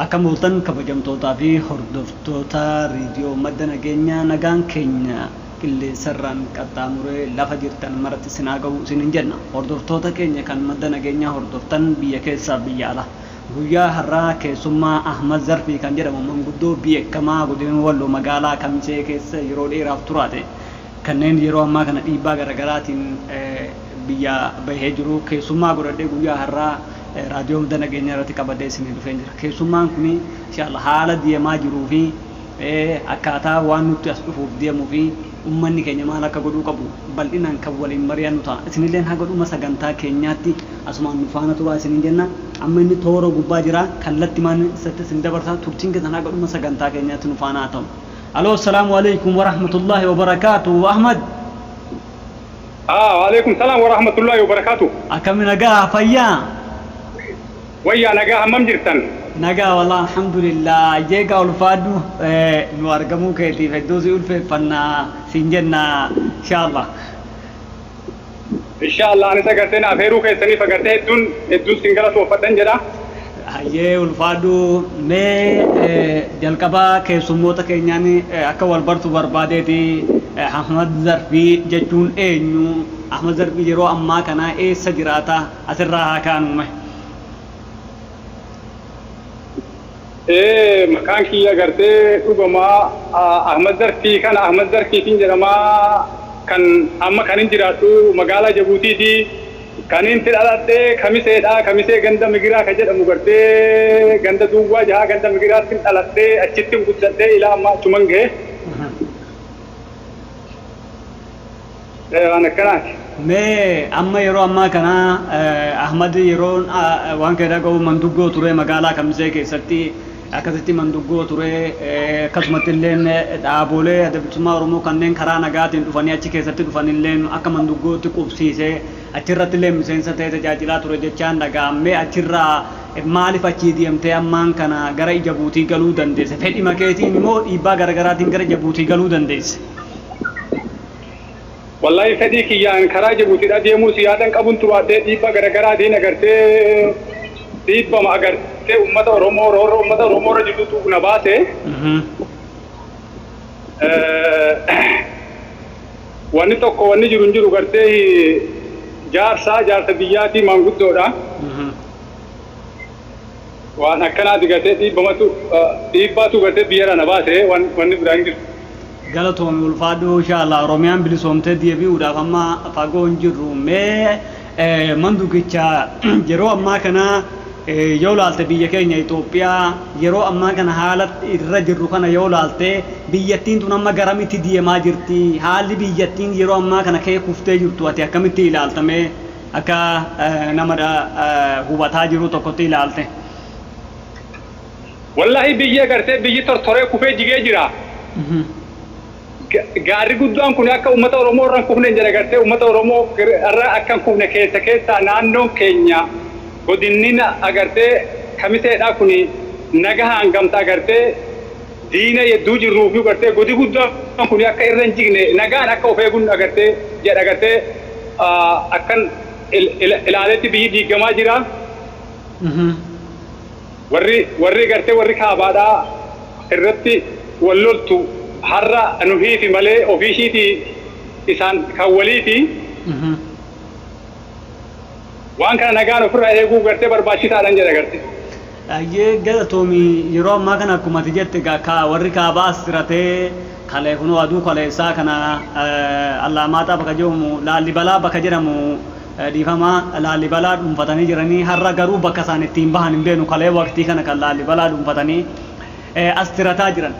Akkam ooltan kabajamtootaa fi hordoftoota reediyoo Madda Nageenyaa, nagaan keenya qilleensarraan qaxxaamuree lafa jirtan maratti isin haa ga'u isiniin jenna. Hordoftoota keenya kan Madda Nageenyaa hordoftan biyya keessaa biyya alaa. Guyyaa har'aa keessummaa Ahmad Zarfii kan jedhamu manguddoo beekamaa godina Walloo magaalaa Kamisee keessa yeroo dheeraaf turaate, kanneen yeroo ammaa kana dhiibbaa garaagaraatiin biyya bahee jiru keessummaa godhadhee guyyaa har'aa raadiyoo Madda Nageenyaa irratti qabadhee isinii dhufee jira. Keessummaan kun inshallah haala deemaa jiruu fi akkaataa waan nutti as dhufuuf deemuu fi uummanni keenya maal akka godhuu qabu bal'inaan kan waliin mari'annu ta'a. Isinilleen haga dhuma sagantaa keenyaatti asumaan nu faana turaa isiniin jenna. Amma inni toora gubbaa jira. Kallattimaan isatti isin dabarsa. Turtiin keessan haga dhuma sagantaa keenyaatti nu faana haa ta'u. Aloo, assalaamu alaikum wa rahmatullahi wa barakaatuh. Ahmad. Waalaikum salaam wa rahmatullahi wa barakatuh. Akkami, nagaa fayyaa? Wayyaa, nagaa, hammam jirtan? Nagaa wallah, alhamdulillah. Jeeqa ulfaadhu, nu argamuu keetiif hedduu si ulfeeffannaa siin jenna inshallah. Inshallah, anis agartee naaf heeruu keessaniif agartee hedduun hedduun sin galatoofadhan jedha. Hayyee, ulfaadhu. Mee jalqaba keessummoota keenyaan akka wal bartu barbaadeeti. Ahmad Zarfii jechuun eenyu? Ahmad Zarfii yeroo ammaa kana eessa jiraata? Asirraa haa kaanu. Maqaan kiyya agartee dhugamaa Ahmad Zarfii kana, Ahmad Zarfiitiin jedhamaa. Kan amma kan hin jiraadhu magaalaa Jabuutiiti. Kan inni dhaladhee Kamiseedha. Kamisee ganda Migiraa ka jedhamu, gartee ganda Duwwaa jahaa ganda Migiraatti dhaladhee, achitti guddadhee, ilaa ammaa achuman gahe. Waan akkanaati. Mee amma yeroo ammaa kana Ahmad yeroo waan kee dhaga'u manduggoo ture magaalaa Kamisee keessatti, akkasitti manduggoo ture, akkasumatti illee dhaabolee Adda Bilisummaa Oromoo kanneen karaa nagaatiin dhufanii achi keessatti dhufan illee akka manduggootti qubsiisee achirratti illee miseensa ta'ee tajaajilaa ture jechaan dhaga'amee. Achirraa maaliif achii deemtee ammaan kana gara Jabuutii galuu dandeesse? Fedhima keetiin immoo dhiibbaa garaagaraatiin gara Jabuutii galuu dandeesse? Wallahi, fedhii kiyyaan karaa Jibuutiidha deemuu si yaadan qabun turaadhee, dhiibbaa garaagaraatiin agartee, dhiibbama agartee uummata Oromoo, roorroo uummata Oromoo irra jirtutu na baase. Wanni tokko wanni jiru hin jiru, gartee jaarsaa jaarsa biyyaatii, maanguddoodha. Waan akkanaati, gartee dhiibbamatu dhiibbaatu gartee biyyarra na baase, wanni biraa hin jiru. Galatoomi, ulfaadhu. Inshallah Oromiyaan bilisoomtee deebi'uudhaaf amma fagoo hin jirru. Mee mandugicha, yeroo ammaa kana yoo laalte, biyya keenya Itoophiyaa yeroo ammaa kana haala irra jirru kana yoo laalte, biyyattiin tun amma garamitti deemaa jirti? Haalli biyyattiin yeroo ammaa kana kee kuftee jirtu ati akkamitti ilaaltame, akka nama hubataa jiru tokkotti ilaalte? Wallahi, biyyi agartee biyyi tortoree kufee jigee jira. Gaarri guddaan kun akka uummata Oromoo irra hin kufne jedha, gartee uummata Oromoo irra akka hin kufne keessa keessaa naannoon keenya godinni agartee Kamiseedha kun nagahaan gamta agartee diina hedduu jirruu fi gartee godi guddaan kun akka irra hin jigne nagaan akka of eeguun agartee jedha, gartee akkan ilaaletti biyyi diigamaa jira. Warri gartee warri kaabaadhaa irratti wal loltu har'a nu hiifi malee ofii ishiitii isaan kan waliiti. Waan kana nagaan ofirraa eeguu gartee barbaachisaadhaan jedha gartee. Ayyee, galatoomi. Yeroo ammaa kana akkuma ati jette warri kaabaa as tiratee kalee kunoo aduu kaleessaa kana Allaamaaxaa bakka jedhamu, Laallibalaa bakka jedhamu, dhiifama, Laallibalaa dhuunfatanii jiranii. Har'a garuu bakka isaan ittiin bahan hin beeknu. Kalee waqtii kana kan Laallibalaa dhuunfatanii as tirataa jiran.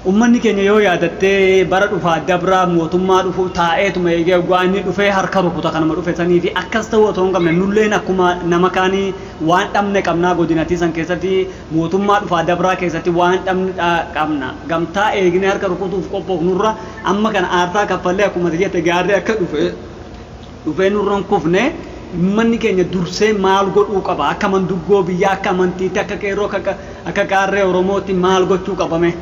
Uummanni keenya yoo yaadattee, bara dhufaa dabraa mootummaa dhufu taa'eetuma eegee waggaa inni dhufee harka rukuta kanuma dhufe sanii fi akkas ta'uu otoo hin qabne, nulleen akkuma nama kaanii waan dhabne qabnaa. Godinatii san keessatti mootummaa dhufaa dabraa keessatti waan dhabne qabna. Gamtaa eegnee harka rukutuuf qophoofnurra amma kana aarsaa kaffallee, akkuma ati jette, gaarri akka dhufe dhufee nurra hin kufne uummanni keenya dursee maal godhuu qaba? Akka manduggoo biyyaa, akka amantiitti, akka qeerroo, akka qaarree Oromootti maal gochuu qabame?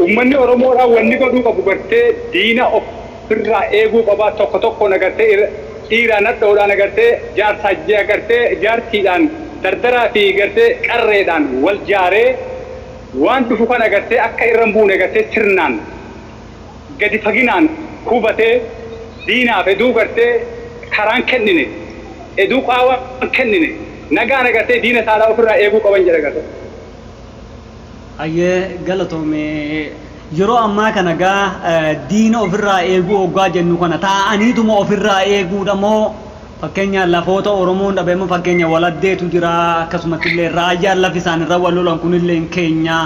Uummanni Oromoodhaa wanni godhuu qabu gartee diina ofirraa eeguu qaba. Tokko tokkoon agartee dhiiraan, hadhoodhaan, agartee jaarsaa agartee jaartiidhaan. Dardaraa fi gartee qarreedhaan wal jaaree waan dhufu kana gartee akka irra hin buune gartee sirnaan gadi faginaan hubatee diinaaf eduu gartee karaan kennine, eduu qaawwan kennine, nagaan agartee diina isaadhaa ofirraa eeguu qaban jedha gartee. Hayyee, galatoome. Yeroo ammaa kana gaa diina ofirraa eeguu hoggaa jennu kana taa'aniituma ofirraa eeguudha moo, fakkeenya lafoota Oromoon dhabeema, fakkeenya Waladdeetu jira, akkasumatti illee Raayyaan lafi isaan irra wal lolan kunillee keenya,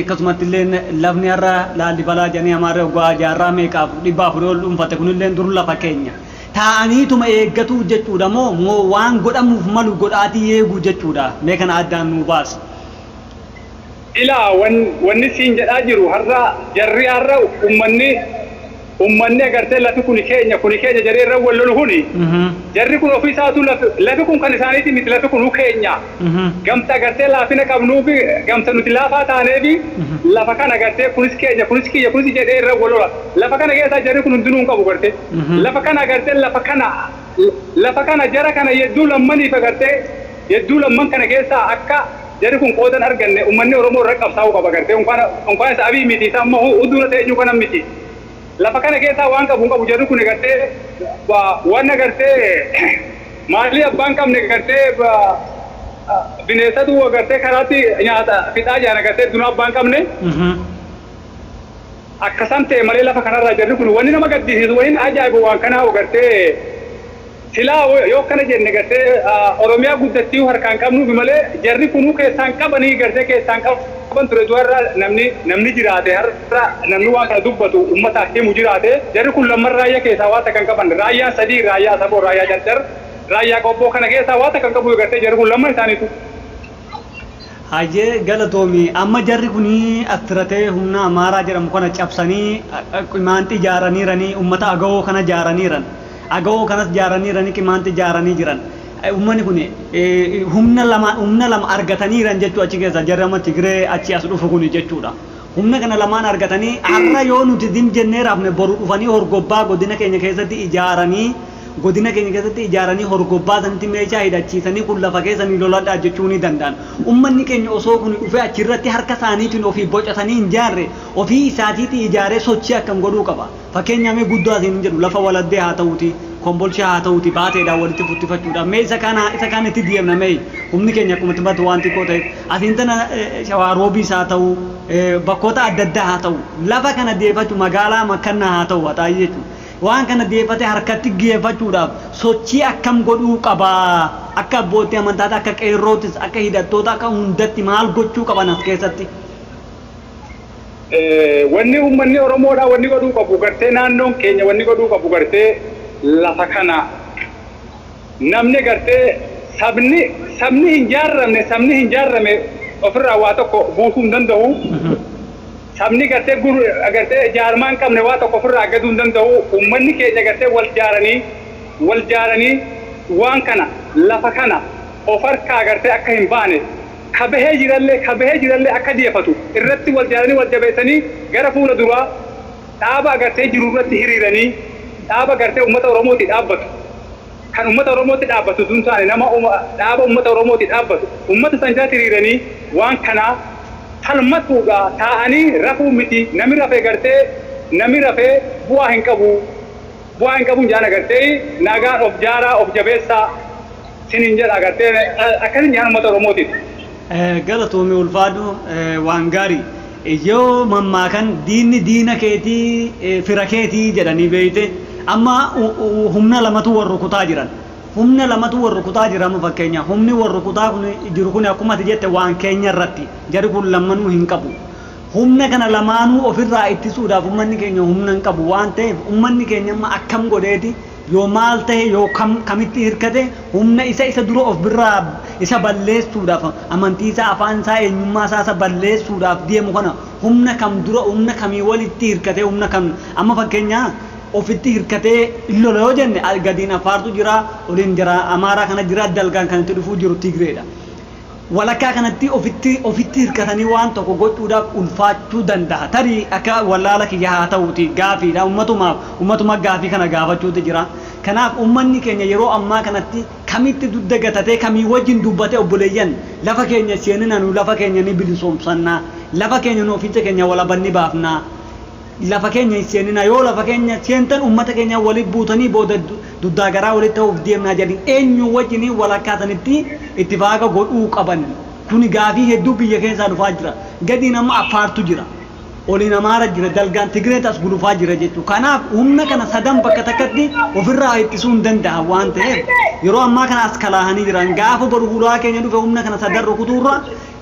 akkasumatti illee lafni har'a Laallibalaa jedhanii Amaarri hoggaa jaarraa meeqaaf 400 ol dhuunfate kunillee dur lafa keenya. Taa'aniituma eeggatuu jechuudha moo waan godhamuuf malu godhaatii eeguu jechuudha? Mee kana addaan nuu baasi. Ilaa, wanni siin jedhaa jiru, har'a jarri, har'a ummanni agartee lafi kuni keenya, kuni keenya jedhee irra wal lolu kuni, jarri kun ofii isaatu lafi kun kan isaaniiti miti, lafi kun keenya. Gamta agartee laafina qabnuufi gamta nuti laafaa taaneefi lafa kana agartee kunis keenya, kunis kiyya, kunis jedhee irra wal lola. Lafa kana keessaa jarri kun hundinuu hin qabu gartee. Lafa kana agartee lafa kana jara kana yedduu lammaniif agartee yedduu lamman kana keessaa akka jarri kun qoodan arganne ummanni Oromoo irra qabsaa'uu qaba gartee. Unkaan isa Abii miti, isa amma huddura ta'e kana miti. Lafa kana keessaa waan qabu hin qabu jarri kun gartee. Waan agartee maalii abbaan qabne gartee bineensatu agartee karaatti nyaata fixaa jiran agartee dunaa abbaan qabne. Akkasan ta'e malee lafa kanarraa jarri kun, wanni nama gaddisiisu, wanni ajaa'ibu waan kanaa agartee silaa yoo akkana jenne gartee Oromiyaa guddattii harkaan qabnuufi malee jarri kunuu keessaan qabanii gartee keessaan qaban ture. Du'arra namni jiraate, har'a namni waan kana dubbatu ummataaf himu jiraate, jarri kun lamman Raayyaa keessaa waan takka hin qaban. Raayyaan sadii, Raayyaa Asaboo, Raayyaa Carcar, Raayyaa Qobboo kana keessaa waan takka hin qabu gartee jarri kun lamman isaaniitu. Hayyee, galatoomi. Amma jarri kunii astiratee humna Amaaraa jedhamu kana cabsanii Qimaanxii ijaaraniiranii, uummata Agawoo kana ijaaraniiran. Agawoo kanas ijaaraniiranii, Qimaanxii ijaaranii jiran. Uummanni kun humna lama argataniiran jechuu achi keessa jarri amma Tigree achi as dhufu kuni jechuudha. Humna kana lamaan argatanii har'a yoo nuti dim jennee rafne, boru dhufanii horgobbaa godina keenya keessatti ijaaranii, godina keenya keessatti ijaaranii, horgobbaa sanitti meeshaa hidhachiisanii, kun lafa keessanii loladhaa jechuu ni danda'an. Uummanni keenya osoo kun dhufee achirratti harka isaaniitiin ofii bocatanii hin jaarre, ofii isaatiitii ijaaree sochii akkam godhuu qaba? Fakkeenyaaf, mee guddaa isin jedhu, lafa Waladdee haa ta'uuti, Kombolshaa haa ta'uuti, Baateedhaan walitti futtifachuudhaaf mee isa kaan itti deemna. Mee humni keenya akkuma itti waan xiqqoo ta'eef asiin tana Shawaa Roobiis haa ta'u, bakkoota adda addaa haa ta'u, lafa kana deeffachuu, magaalaa Makkannaa haa ta'u, Haxaayii jechuudha. Waan kana deeffatee harkatti geeffachuudhaaf sochii akkam godhuu qaba? Akka abbootii amantaatti, akka qeerrootis, akka hidhattoota, akka hundatti maal gochuu qaban as keessatti? Wanni uummanni Oromoodhaa wanni godhuu qabu gartee, naannoon keenya wanni godhuu qabu gartee, lafa kana namni gartee sabni hin jaarramne, sabni hin jaarrame ofirraa waa tokko buusuu hin danda'u. Sabni gartee gartee jaarmaa hin qabne waa tokko ofirraa gaduu hin danda'u. Uummanni keenya gartee wal jaaranii waan kana, lafa kana of harkaa gartee akka hin baane, ka bahee jirallee akka deefatu irratti wal jaaranii, wal jabeessanii, gara fuula duraa dhaaba agartee jiru irratti hiriiranii, dhaaba gartee uummata Oromooti dhaabbatu, kan uummata Oromootti dhaabbatu tun taane, nama dhaaba uummata Oromooti dhaabbatu, uummata san jalatti hiriiranii waan kanaa falmatuudha. Taa'anii rafuu miti. Nami rafee gartee, nami rafee bu'aa hin qabu, bu'aa hin qabu jaan. Agartee nagaan of jaaraa, of jabeessaa sinin jedha agartee, akkasin jaan uummata Oromootiif. Galatoomii, ulfaadhu, waan gaarii. Yoo mammaakan diinni diina keetii fira keetii jedhanii beeyte, amma humna lamatu wal rukutaa jiran. Humna lamatu wal rukutaa jira. Amma fakkeenya humni wal rukutaa kun jiru kun, akkuma ati jette, waan keenya irratti jarri kun lammanuu hin qabu. Humna kana lamaanuu ofirraa ittisuudhaaf uummanni keenya humna hin qabu waan ta'eef, uummanni keenya amma akkam godheeti, yoo maal ta'e, yoo kam kamitti hirkate, humna isa dura of birraa isa balleessuudhaaf, amantii isaa, afaan isaa, eenyummaa isaa isa balleessuudhaaf deemu kana, humna kam dura, humna kamii walitti hirkatee, humna kam amma fakkeenyaa ofitti hirkatee lola yoo jenne, gadiin Afaartu jira, oliin jira Amaaraa kana jira, dalgaan kan itti dhufuu jiru Tigreedha. Walakkaa kanatti ofitti hirkatanii waan tokko gochuudhaaf ulfaachuu danda'a. Tarii akka wallaala kiyya haa ta'uuti gaafiidha. Ummatumaaf, ummatuma gaafii kana gaafachuutu jira. Kanaaf uummanni keenya yeroo ammaa kanatti Kamitti dugda gatatee, kamii wajjin dubbatee, obboleeyyan, lafa keenya seenina, nu lafa keenya ni bilisoomsannaa, lafa keenya nu ofiicha keenya walabanni baafnaa, lafa keenya hin seenina, yoo lafa keenya seentan ummata keenya walitti buutanii booda duddaa garaa walitti ta'uuf deemnaa jedhin, eenyu wajjin walakkaa sanitti ittifaaqa godhuu qaban? Kuni gaafii hedduu biyya keessaa dhufaa jira. Gadiin amma Affaartu jira. Oliin Amaara jira. Dalgaan Tigreet as gulufaa jira jechuudha. Kanaaf humna kana sadan bakka takkatti ofirraa ittisuu hin danda'an waan ta'eef, yeroo ammaa kana as kalaahanii jiran. Gaafa boru hulaa keenya dhufe, humna kana sadan rukutuurra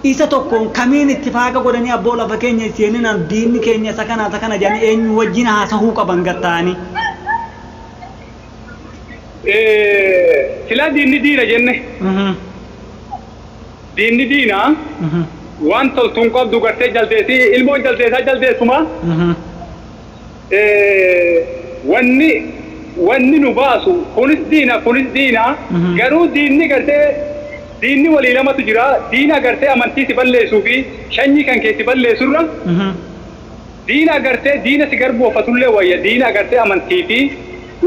isa tokkoon kamiin ittifaaqa godhanii, abboo, lafa keenya seeninaan diinni keenya isa kana, isa kana jedhanii eenyu wajjin haasahuu qaban gatta'anii? Silaa diinni diina jenne. Diinni diina waan toltuun qabdu gartee jaldeessi ilmoon jaldeessaa jaldeessuma. Wanni nu baasu kunis diina, kunis diina. Garuu diinni gartee diinni walii lamatu jira. Diina gartee amantii si balleessuu fi shanyii kan kee si balleessurra, diina agartee diina si garboofatullee wayya. Diina agartee amantii fi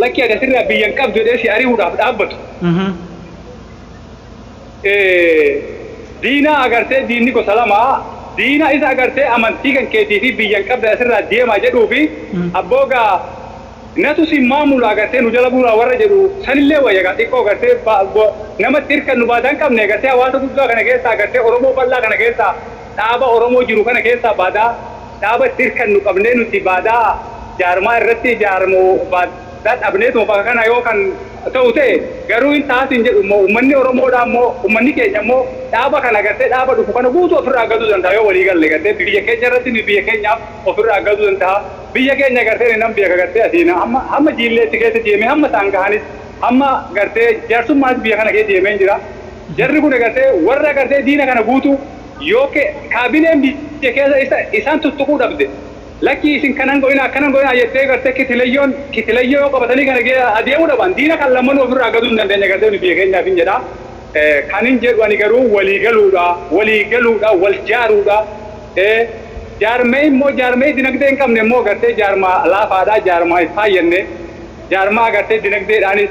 lakkii ati asirraa biyya hin qabdu jedhee si ari'uudhaaf dhaabbatu. Diina agartee diinni gosa lama. Diina isa agartee amantii kan keetii fi biyya hin qabdan asirraa deemaa jedhuu fi abboogaa natu si maamula agartee nu jala bu'uuraa warra jedhu sanillee wayya. Gaa xiqqoo agartee namatti hirkannu baadaa hin qabne agartee hawaasa guddaa kana keessaa, agartee Oromoo bal'aa kana keessaa, dhaaba Oromoo jiru kana keessaa baadaa dhaaba itti hirkannu qabnee, nuti baadaa jaarmaa irratti ijaaramu baadaa dhabneetuma bakka kana yoo kan ta'u ta'e garuu hin taasin jedhu. Immoo uummanni Oromoodhaa immoo, uummanni keenya immoo dhaaba kana agartee dhaaba dhufu kana guutuu ofirraa gatuu danda'a yoo walii galle. Agartee biyya keenya irratti biyya keenyaaf ofirraa gatuu danda'a. Biyya keenya agartee nan beeka, agartee asiin hamma jiilleetti keessa deemee, hamma isaan gahanis, hamma agartee jaarsummaas biyya kana keessa deemee jira. Jarri kun agartee warra agartee diina kana guutuu yoo kaabineen biyya keessa isa isaan tuttuquu dhabde, lakkii isin kanan godhina, akkanan godhina jettee gartee kitilayyoon kitilayyoo yoo qabatanii kana adeemuu dhaban, diina kan lammanuu ofirraa gatuu hin dandeenye gartee nuti biyya keenyaaf hin jedha. Kan hin jedhu ani garuu walii galuudha, walii galuudha, wal jaaruudha. Jaarmee immoo jaarmee dinagdee hin qabne immoo gartee jaarmaa laafaadha, jaarmaa hin faayyanne, jaarmaa agartee dinagdeedhaanis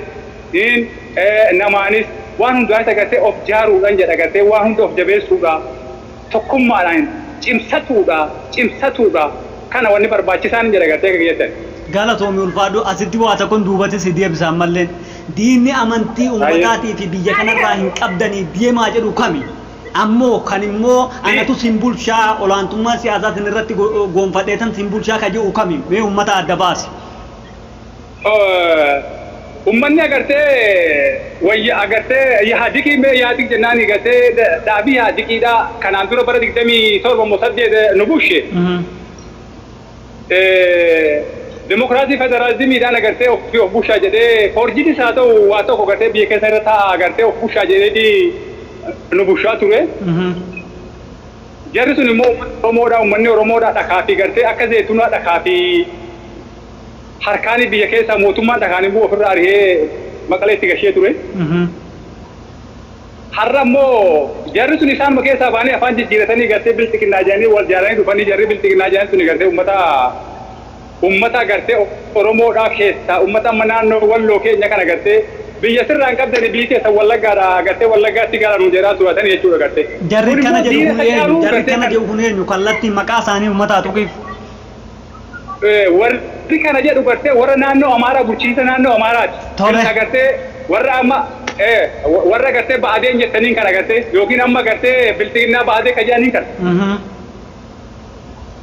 namaanis waan hundaanis agartee of jaaruudhaan jedha, agartee waan hunda of jabeessuudha, tokkummaadhaan cimsatuudha, cimsatuudha. Kana wanni barbaachisaan jedha agartee akka jettan. Galatoomi, ulfaadhu. Asitti waa tokkoon duubatti si deebisa ammalleen. Diinni amantii ummataatii fi biyya kanarraa hin qabdanii deemaa jedhu kami? Ammoo kan immoo anatu sin bulchaa, olaantummaa siyaasaa sin irratti goonfadheetan sin bulchaa ka jedhu kami? Mee ummata adda baasi. Ummanni agartee wayya agartee yaadikii mee yaadik jennaan agartee dhaabii yaadikiidha kanaan dura bara 27 moo 8 nu bulche. Dimokiraasii federaalizimiidhaan agartee ofii of bulchaa jedhee, forjidis haa ta'u waa tokko agartee biyya keessa irra taa'a agartee of bulchaa jedheeti nu bulchaa ture. Jarri sun immoo uummata Oromoodha, uummanni Oromoodha dhakaa fi gartee akka zeetunaa dhakaa fi harkaanii biyya keessaa mootummaan dhakaan immoo ofirraa ari'ee Maqaleetti gashee ture. Har'a immoo jarri sun isaanuma keessaa ba'anii afaan jijjiiratanii gartee bilxiginnaa jedhanii wal jaaranii dhufanii, jarri bilxiginnaa jedhan suni gartee ummata gartee Oromoodhaa keessaa ummata amma naannoo Walloo keenya kana gartee biyya sirraa hin qabdanii, biyyi keessa Wallaggaadha, gartee Wallaggaatti gara nu jedhaa turatanii jechuudha gartee. Jarri kana jedhu kun eenyu? Jarri kana jedhu kun eenyu? Kallattiin maqaa isaanii uummataa tuqiif. Warri kana jedhu gartee warra naannoo Amaaraa, bulchiinsa naannoo Amaaraati. Tole. Gartee warra amma warra gartee ba'adeen jettaniin kana gartee yookiin amma gartee bilxiginnaa ba'adee ka jedhaniin kana.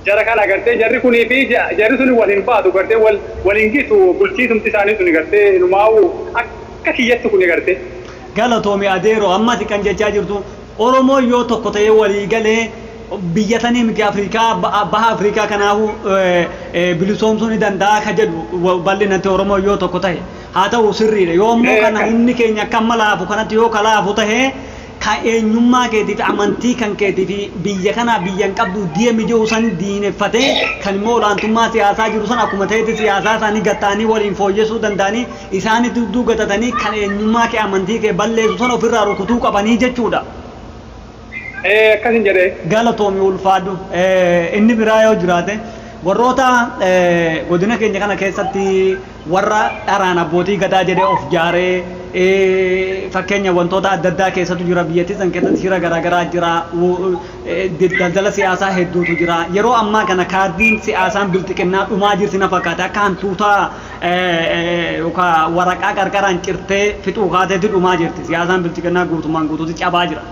Jara kana gartee jarri kunii fi jarri suni wal hin baatu, gartee wal hin gitu, bulchiisumti isaanii suni gartee inumaa'u akka kiyyatti kuni gartee. Galatoomi adeeroo. Ammati kan jechaa jirtu, Oromoon yoo tokko ta'ee walii galee biyya sanii miti, Afrikaa, baha Afrikaa kanaafuu bilisoomsuu ni danda'a ka jedhu bal'inatti, Oromoon yoo tokko ta'e haa ta'u sirriidha. Yoo immoo kana humni keenya akka amma laafu kanatti yoo ka laafu ta'e, ka eenyummaa keetii fi amantii kan keetii fi biyya kanaa biyya hin qabdu deemi jiru san diineffatee, kan immoo olaantummaa siyaasaa jiru san akkuma ta'etti siyaasaa isaanii gatta'anii waliin fooyyessuu danda'anii isaanitti hudduu gatatanii kan eenyummaa kee, amantii kee balleessu san ofirraa rukutuu qabanii jechuudha. Akkasin jedhee. Galatoomi, ulfaadhu. Inni biraa yoo jiraate, Warroota godina keenya kana keessatti warra dharaan abbootii gadaa jedhee of jaaree, fakkeenya wantoota adda addaa keessatu jira, biyyattii san keessatti shira garaagaraa jira, daldala siyaasaa hedduutu jira. Yeroo ammaa kana kaardiin siyaasaan bilxiqinnaa dhumaa jirti na fakkaata, akka hantuutaa yookaan waraqaa qarqaraan cirtee fixuu kaateetti dhumaa jirti. Siyaasaan bilxiqinnaa guutummaan guutuutti cabaa jira.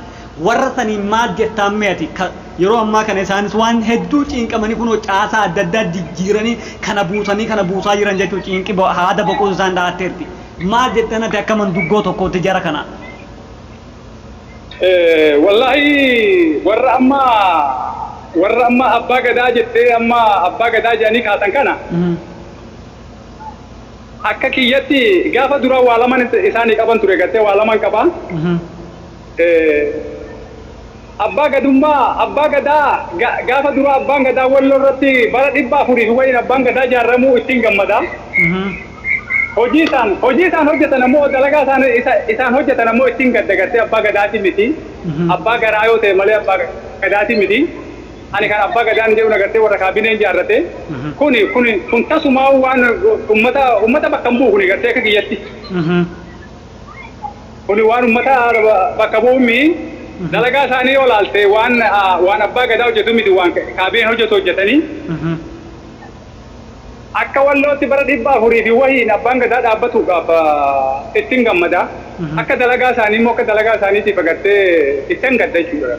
Warra saniin maal jettaan meeti? Yeroo ammaa kana isaanis waan hedduu cinqamanii kunoo caasaa adda addaa jijjiiranii kana buusanii kana buusaa jiran jechuun cinqi haada boquu isaan dha'atteerti. Maal jettan ati akka manguddoo tokkootti jara kana? Wallahi warra amma abbaa gadaa jettee, amma abbaa gadaa jedhanii kaasan kana, akka kiyyatti gaafa duraa waa laman isaanii qaban ture, gartee waa laman qaba. Abbaa gadummaa, abbaa gadaa, gaafa dura abbaan gadaa Walloo irratti bara 400 fi wayiin abbaan gadaa jaarramuu ittiin gammada. Hojii isaan hojjetan ammoo, dalagaa isaan hojjetan ammoo ittiin gadda, gartee abbaa gadaati miti. Abbaa garaa yoo ta'e malee abbaa gadaati miti. Ani kan abbaa gadaan jedhu agartee warra kaabineen jaarrate. Kuni kun tasumaa waan ummata bakka hin bu'u kuni, gartee akka kiyyatti. Kuni waan ummata bakka bu'u. Dalagaa isaanii yoo laalte waan abbaa gadaa hojjetu miti, waan kaabineen hojjetu hojjetanii. Akka Wallootti bara 400 fi wahiin abbaan gadaa dhaabbatuudhaaf ittiin gammada. Akka dalagaa isaanii immoo, akka dalagaa isaaniitiif agartee ittiin gadda jechuudha.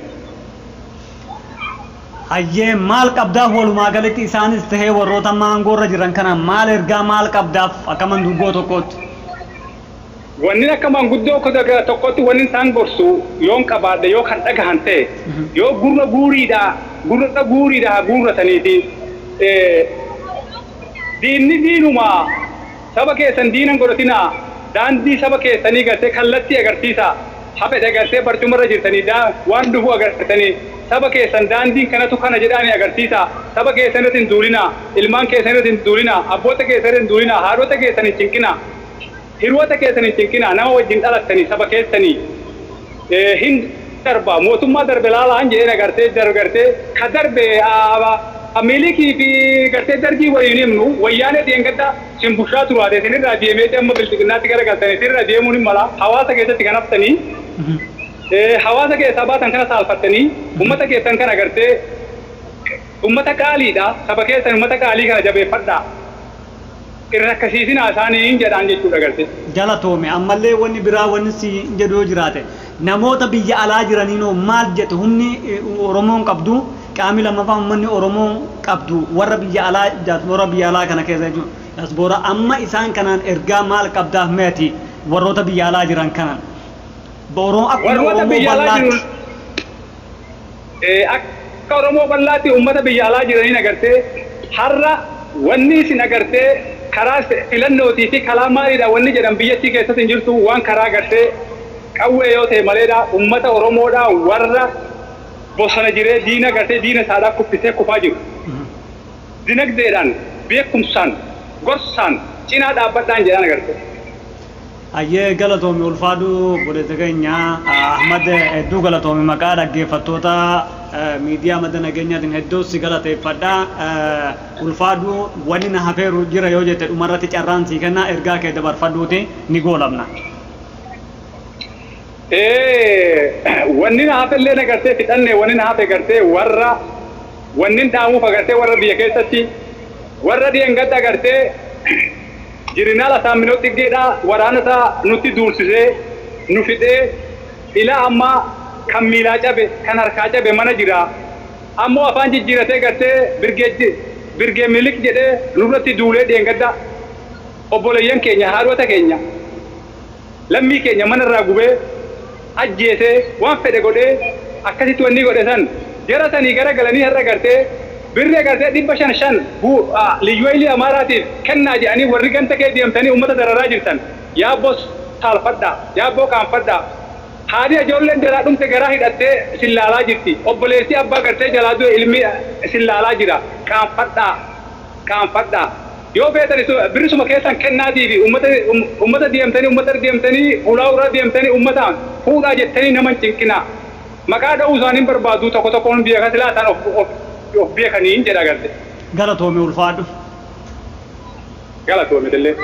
Hayyee, maal qabdaaf walumaa galatti isaanis tahee warroota maangoorra jiran kana, maal ergaa maal qabdaaf akka manguddoo tokkootti? Wanni akka manguddoo tokkotti wanni isaan gorsu yoon qabaadhe, yoo kan dhagahan ta'e, yoo gurra guuriidhaa guurratanii fi diinni diinuma, saba keessan diinan godhatinaa, daandii saba keessanii gartee kallattii agarsiisa hafedha, gartee barcumarra jirtanii waan dhufu agartanii, saba keessan daandiin kanatu kana jedhaanii agarsiisa. Saba keessan irratti hin duulinaa, ilmaan keessan irratti hin duulinaa, abboota keessan irratti hin duulinaa, haadhota keessan hin cinqinaa, hiriyoota keessan hin cinqinaa, nama wajjin dhalattanii saba keessanii hin darba. Mootummaa darbe laalaan jedheen agartee gartee ka darbe Miilikii fi gartee Dargii waliin himnu. Wayyaanee dheengadda sin bushaa turaate isinirraa deemeeti amma bilxiqinnaatti garagaltanii isinirraa deemuun hin mala. Hawaasa keessatti kan haftanii, hawaasa keessaa baatan kana saalfattanii, ummata keessan kana gartee ummata qaaliidha, saba keessan ummata qaalii kana jabeeffadhaa, irra akkasiisinaa isaanii hin jedhaan jechuudha gartee. Galatoome. Ammallee wanni biraa wanni si jedhu yoo jiraate, namoota biyya alaa jiraniinoo maal jettu? Humni Oromoon qabdu, qaamni lammaffaa uummanni Oromoo qabdu warra biyya alaa, diaspora biyya alaa kana keessa jechuudha. Diaspora amma isaan kanaan ergaa maal qabdaaf meeti warroota biyya alaa jiran kanaan? Oromoo akkuma Warroota Oromoo biyya alaa bal'aatti. jiru, akka Oromoo bal'aatti uummata biyya alaa jiraniin agartee har'a wanni isin agartee karaa filannootii fi karaa maaliidha wanni jedhan biyyattii keessatti hin jirtu, waan karaa gartee qawwee yoo ta'e maleedha. Uummata Oromoodha warra bosona jiree diina gartee diina isaadhaa kuffisee kufaa jiru. Dinagdeedhaan, beekumsaan, gorsaan cinaa dhaabbadhaan jedhaan agartee. Hayyee, galatoomi, ulfaadhu obboleessa keenya Ahmad, hedduu galatoomi. Maqaa dhaggeeffattoota miidiyaa Madda Nageenyaatiin hedduu si galateeffadha. Ulfaadhu, wanni na hafeeru jira yoo jette dhumarratti carraan sii kenna, ergaa kee dabarfadhuuti ni goolabna. Wanni na hafellee agartee fixanne, wanni na hafe gartee warra wanni dhaamuuf agartee warra biyya keessatti warra dhiyeengadda agartee jirinaal Asaaminoo Xiggeedhaa waraana isaa nutti duulsisee nu fixee, ilaa ammaa kan miilaa cabe, kan harkaa cabe mana jira. Ammoo afaan jijjiiratee gartee birgee Milik jedhee nurratti duulee dhiyeengadda obboleeyyan keenya, haadhota keenya, lammii keenya manarraa gubee ajjeesee waan fedhe godhee, akkasitti wanni godhe san jara sanii gara galanii har'a gartee birri agartee 500 shan liyyuu Amaaraatiif kennaa jedhanii warri ganda kee deemtanii uummata dararaa jirtan, yaabboo saalfadhaa, yaabboo qaanfadhaa. Haadhi ijoolleen jalaa dhumte garaa hidhattee isin laalaa jirti. Obboleessi abbaa gartee jalaa du'e ilmi isin laalaa jira. Qaanfadhaa, qaanfadhaa. Yoo feetan birrisuma keessan kennaatii fi ummata deemtanii, ummata deemtanii, hulaa uraa deemtanii ummataan fuudhaa jettanii nama hin cinqinaa. Maqaa dha'uu isaanii hin barbaadu, tokko tokkoon beeka, silaa isaan of beekanii jedha garte. Galatoomii, ulfaadhu. Galatoomii illee.